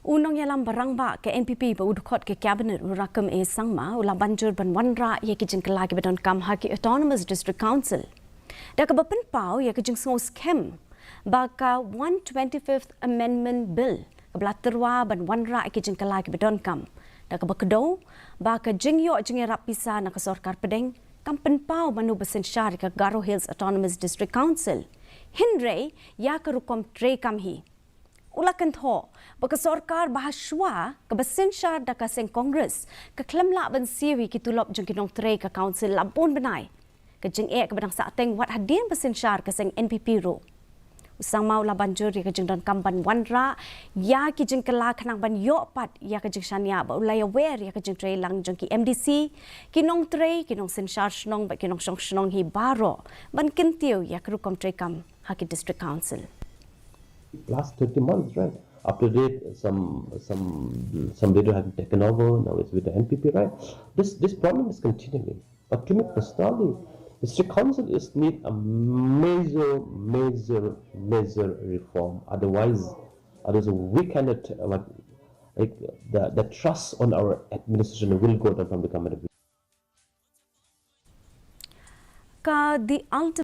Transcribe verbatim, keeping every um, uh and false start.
U nongïalam ba rangbah ka N P P ba u dkhot ka Cabinet, u Rakkam A Sangma, u la ban jur ban wanrah ïa ki jingkylla kiba donkam ha ki Autonomous District Council da kaba pynpaw ïa ka jingsngewskhem ba ka one twenty-fifth Amendment Bill kaba la tyrwa ban wanrah ïa ki jingkylla kiba donkam, da kaba kdew ba ka jingïoh jingïarap pisa na ka sorkar pdeng kam pynpaw mano ba synshar ïa ka Garo Hills Autonomous District Council, hynrei ïa ka rukom treikam hi. U la kynthoh ba ka sorkar ba ha shuwa kaba synshar da ka seng Congress ka khlem lah ban siew ïa ki tulop jong ki nongtrei ka Council la bun bnai. Ka jingeh kaba dang sahteng wat hadien ba synshar ka seng N P P ruh. U Sangma u la ban jur ïa ka jingdonkam ban wanrah ïa ki jingkylla khnang ban ïoh pat ïa ka jingshaniah ba u la ïawer ïa ka jingtrei lang jong ki M D C, ki nongtrei, ki nongsynshar shnong bad ki nongshong shnong hi baroh ban kyntiew ïa ka rukom treikam ha ki District Council. Last thirty months, right? Up to date, some some some leader have taken over. Now it's with the N P P, right? This this problem is continuing. But to me personally, District Council is need a major, major, major reform. Otherwise, otherwise we cannot uh, like, like the the trust on our administration will go down from the government. Ka The Ultimate